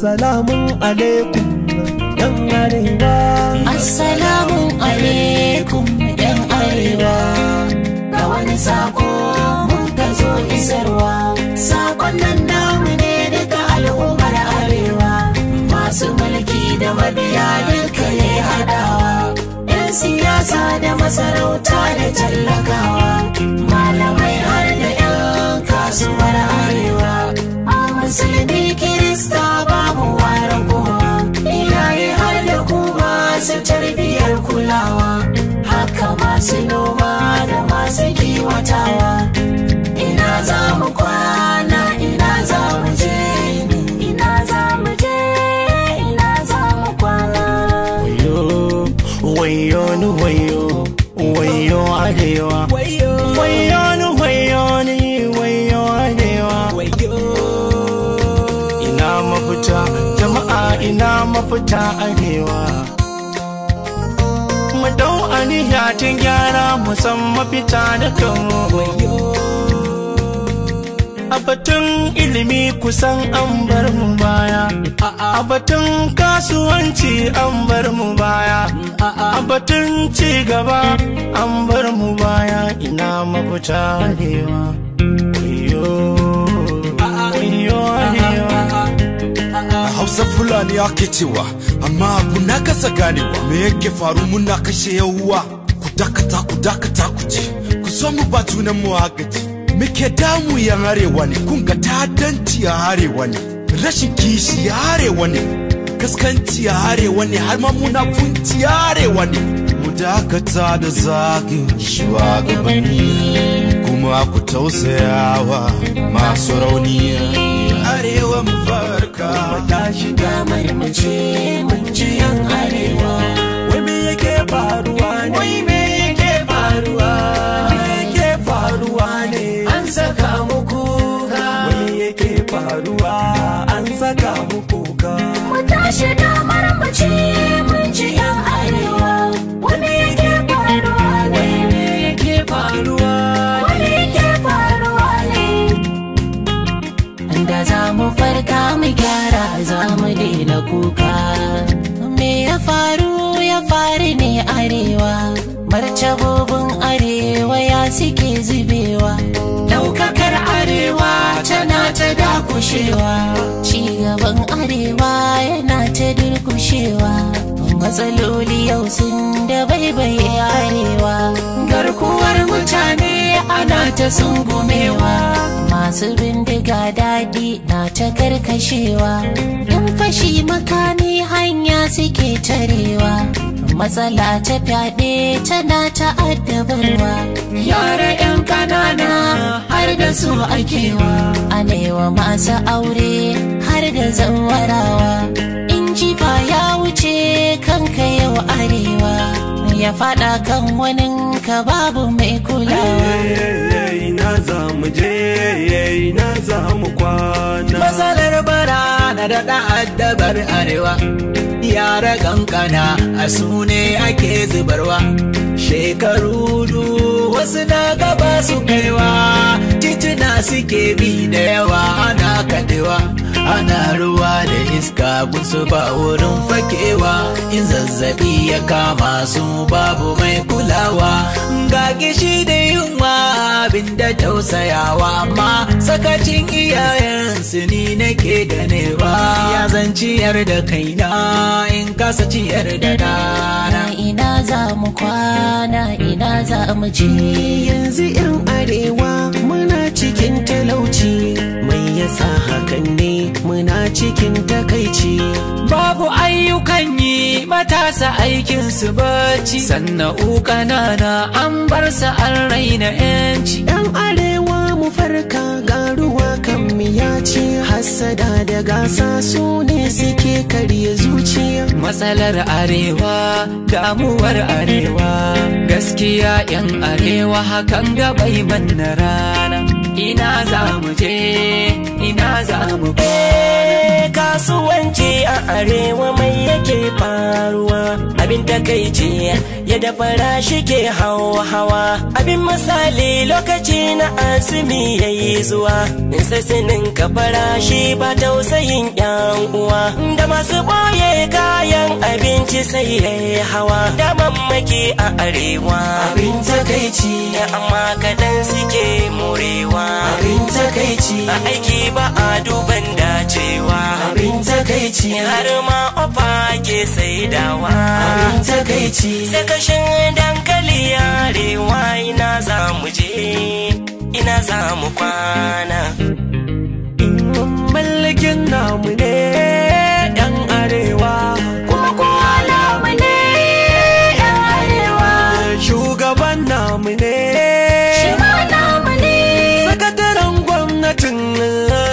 Assalamu alaikum yan arewa. Assalamu alaikum yan arewa. Ga wani sako mun ka zo isarwa. Sakon nan namu ne duka al'ummar arewa. Masu mulki da mabiya duka ya haɗawa. 'Yan siyasa da masarauta da tallakawa. Malamai har da 'yan kasuwar arewa. A musulmi kirista babu waran kowa. Iyaye har da ku masu tarbiyar kulawa. Haka masu noma da masu kiwatawa. Ina za mu kwana, ina za mu je, ina za mu je, ina za mu kwana. Wayo, wayo ni wayo, wayo arewa. Wayo ni wayo ni wayo arewa. Ina mafita jama'a, ina mafita arewa. Mu dau aniya tun gyara mu san mafita da kanmu. A batun ilimi kusan an bar mu baya. A batun kasuwanci an bar mu baya. A batun ci gaba an bar mu baya. Ina mafita arewa. Wayo, wayo arewa. A Hausa Fulani ake cewa, amma abu na kasa ganewa. Me yake faru muna kashe yawuwa? Ku dakata, ku dakata, ku ji. Ku so mu ba junan mu agaji. Muke damu yan arewa ne, kun ga ta'addanci a arewa ne, rashin kishi a arewa ne, kaskanci a arewa ne, har ma munafunci a arewa ne. Mu dakata da zagin shugabanni, kuma ku tausayawa masu rauni. Arewa mu farka. Tashi Damar mu ce mun ji yan arewa. Wai me yake faruwa ne? Wai me yake faruwa? Me yake faruwa ne? An saka mu kuka. Wai me yake faruwa? An saka mu kuka. Mu tashi damar mu ce mun ji yan arewa. Wai me yake faruwa ne? Wai me yake faruwa? Wai me yake faruwa ne? Da za mu farka mu gyara za mu daina kuka. Me ya faru ya faru ne arewa. Martabobin arewa ya suke zubewa. Daukakar arewa tana ta dakushewa. Cigaban arewa yana ta durkushewa. Matsaloli yau sun da baibaye arewa. Garkuwar mutane ana ta sungumewa. Masu bindiga daɗi na ta karkashewa. Yan fashi makami hanya suke tarewa. Matsala ta fyaɗe tana ta addabarwa. Yara 'yan ƙanana har da su akewa. Anewa masu aure har da zawarawa. In jifa ya wuce kanka yau arewa, ya faɗa kan waninka babu mai kulawa. Ina za mu je, ina za mu kwana. Matsalar bara na daɗa addabar arewa. Yara kankana a su ne ake zubarwa. Shekaru du wasu na gaba su kaiwa. Tituna suke bi da yawa ana kadewa. Ana ruwa da iska gunsu ba wurin fakewa. In zazzabi ya kama su babu mai kulawa. Ga gishi da yunwa abin da tausayawa, amma sakacin iyayensu ni nake ganewa. Ya zan ciyar da kaina in kasa ciyar da ɗana. Ina za mu kwana, ina za mu je. Yanzu yan arewa muna cikin talauci. Mai yasa hakan ne muna cikin takaici. Babu ayyukan yi matasa aikin su bacci. Sana'u ƙanana an bar su an raina 'yanci. Yan arewa mu farka ga ruwa kan miyaci. Hassada da gasa su ne suke karya zuciya. Matsalar arewa, damuwar arewa. Gaskiya 'yan arewa hakan gabai manna rana. Ina za mu je, ina za mu Kasuwanci a arewa mai yake faruwa. Abin takaici Yadda farashi ke hawa. Abin misali lokaci na azumi yayi zuwa, sai sinin ka farashi ba tausayin yan uwa. Da masu boye kayan abinci sai yayi hawa. Da mamaki a arewa, abin takaici, amma kaɗan suke morewa. Abin takaici, a aiki ba a duban dacewa. Abin takaici, har ma ofa ke saidawa. Abin takaici, sai kashin dankali arewa. Ina za mu je, ina za mu kwana. Mallakin namu ne yan arewa, kuma kowa namu ne yan arewa. Shugaban namu ne, shi ma namu ne. Sakataren gwamnatin,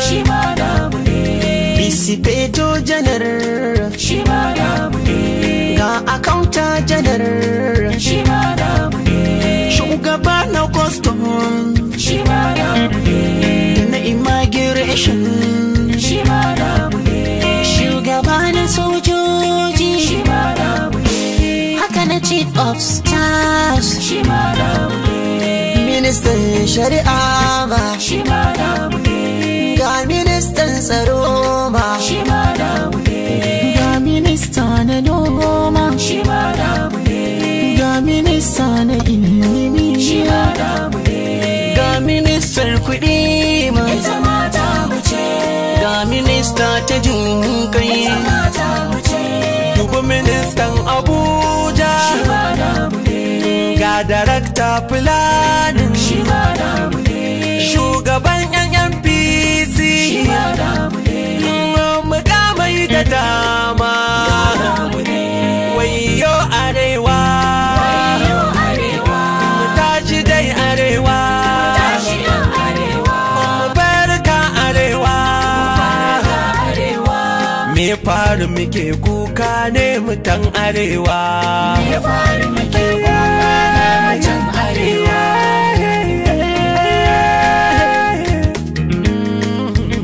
shi ma namu ne. Bisipeto janar, shi ma namu ne. Ga akaunta janar, shi ma namu ne. Shugaba na custom, shi ma namu ne. Na immigration, shi ma namu ne. Shugaba na sojoji, shi ma namu ne. Haka na chief of staff, shi ma namu ne. Ministan shari'a ma, shi ma namu ne. Ga ministan tsaro ma, shi ma namu ne. Ga minista na noma, shi ma namu ne. Ga minista na ilimi, shi ma namu ne. Ga ministar kuɗi ma, ita ma tamu ce. Ga minista ta jinkai, ita ma tamu ce. Dubu ministan Abuja, shi ma namu ne. Ga darakta planning, shi ma namu ne. Shugaban NNPC, shi ma namu ne. Mukamai da dama. Namu ne. Wayo arewa, Wayo arewa, mu tashi dai arewa, tashi yan arewa, mu barka arewa. ga arewa. Me faru muke kuka ne mutan arewa? Me faru muke kuka ne mutan arewa?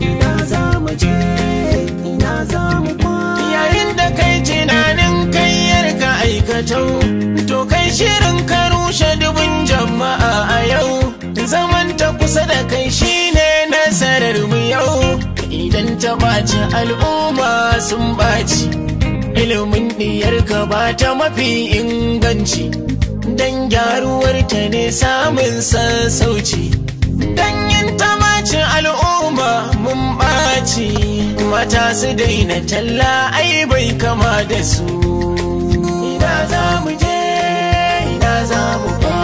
Ina za mu je, ina za mu kwana. Yayin da kai tunanin kai yarka aikatau, to kai shirin ka rushe dubun jama'a a yau. Zaman ta kusa da kai shine nasarar mu yau. Idan ta ɓaci al'umma sun ɓaci. Ilimin ɗiyarka ba ta mafi inganci, don gyaruwar ta ne samun sassauci. Don yin ta ɓaci al'umma mun ɓaci. Mata su daina talla ai bai kama da su. Ina za mu je, ina za mu ba.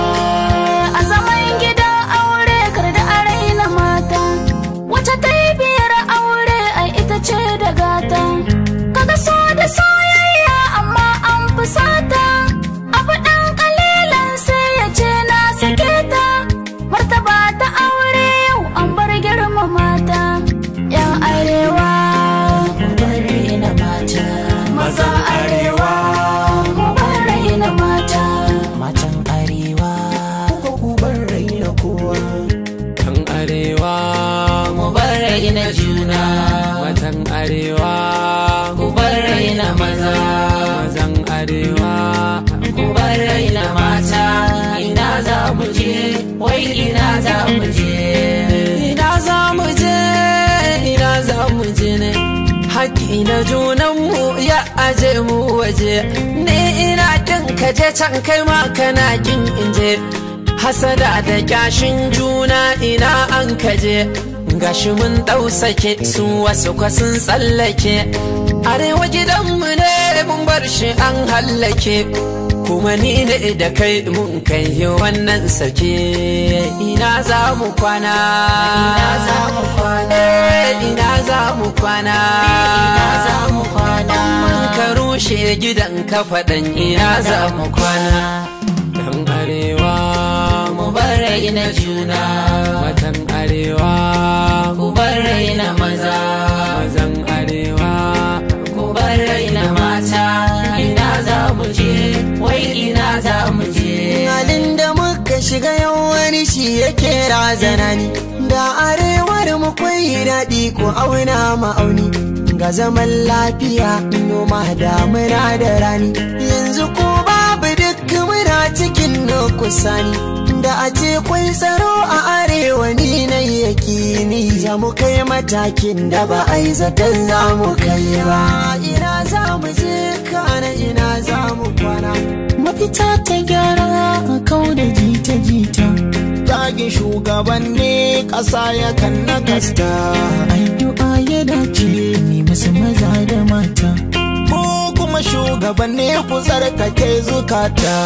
A zaman gidan aure kar da a raina mata. Wata ta yi biyar aure ai ita ce da gata. Kaga so da soyayya amma an fusata. Abu ɗan ƙalilan sai ya ce na sake ta. Martaba ta aure yau an bar girmama ta. Yan arewa, Mu bar raina mata, mazan arewa, mu bar raina mata. Matan arewa. Kuka ku bar raina kowa. Tan arewa, Mu bar raina juna, matan arewa, ku bar raina maza, mazan arewa, ku bar raina mata. Ina za mu je, wai ina za mu je? Ina za mu je, ina za mu je ne? Haƙƙi na junanmu ya aje mu waje. Ni ina kin ka je can, kai ma kana kin in je. Hasada da kyashin juna, ina an kaje? Gashi mun ɗau sake, su wasu kwa sun tsallake. Arewa gidanmu ne, mun bar shi an hallake. Kuma ni ne da kai mun kai wannan sake. Ina za mu kwana? Ina za mu kwana? Ina za mu kwana? Ina za mu kwana? Mun ka rushe gidan ka faɗan, ina za mu kwana? Tan arewa, Mu bar raina juna, matan arewa, ku bar raina maza, mazan arewa, ku bar raina mata. Ina za mu je, wai ina za mu je? Halin da muka shiga yau wani shi yake razana ni. Da arewar mu kwai daɗi, ko auna ma'auni. Ga zaman lafiya, noma damuna da rani. Yanzu ko babu duk muna cikin nukusani. Da a ce kwai tsaro a arewa ni na yakini, za mu kai matakin da ba a yi zaton za mu kai ba. Ina za mu je kana ina za mu kwana. Mafita ta gyara a kau da jita-jita. Zagin shugabanni ƙasa yakan nakasta. Addu'a ya dace mi masu maza da mata. Ku kuma shugabanni ku tsarkake zukata.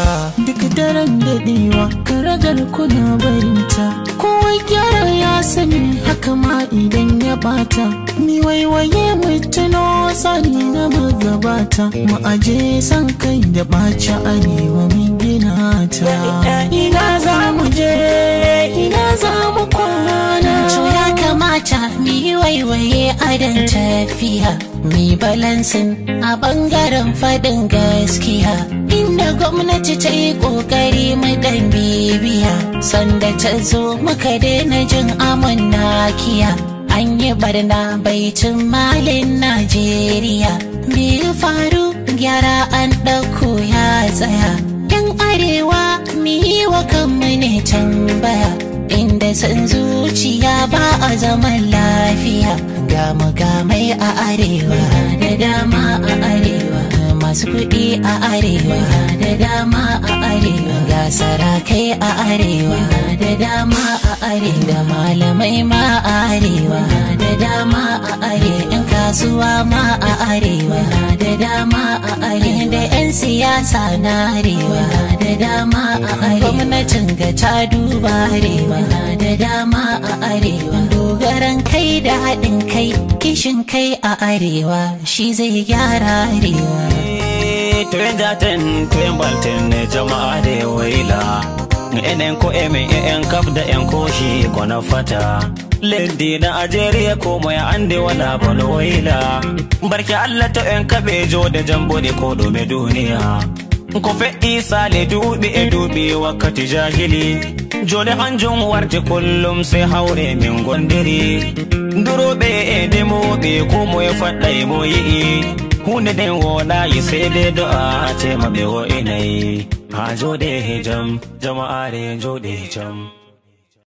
Duk daren daɗewa karagar kuna barinta. Kowa gyara ya sani haka ma idan ya bata. Mi waiwaye mu tuno tsari na magabata. Mu aje san kai da ɓaci arewa mun gina ta. Ina za mu je, ina za mu kwana. To ya kamata mu yi waiwaye adon tafiya, mu balansin a bangaren faɗin gaskiya. Inda gwamnati ta yi ƙoƙari mu ɗan bibiya, sanda ta zo muka daina jin amon nakiya. An yi barna baitin malin Najeriya, me ya faru gyara an ɗauko ya tsaya. Yan arewa mu yi wa kanmu ne tambaya, inda san zuciya ba a zaman lafiya. Ga mukamai a arewa da dama a arewa, masu kuɗi a arewa da dama a arewa, ga sarakai a arewa da dama a arewa, da malamai ma a arewa da dama a arewa, yan kasuwa ma a arewa da dama a arewa, da yan siyasa na arewa da dama a arewa. Gwamnatin ga ta duba arewa da dama a arewa, dogaran kai da haɗin kai, kishin kai a arewa shi zai gyara arewa. To en jaten to en balten jama'a da waila. Enen ko emen en kaf da en koshi ko na fata. Leddi na Ajeriya ko moy ande wala bono waila. Barke Allah to en kabe jode jambode ko do me duniya. Ko fe'i sale dubi e dubi wakkati jahili. Jode hanjum warti kullum sai haure min gondiri. Durobe e demobe ko moy fadai mo yi'i. Hunde den woɗayi sai dai do'a tema ɓe wo'inayi. Ha joɗe jam, jama'are joɗe jam.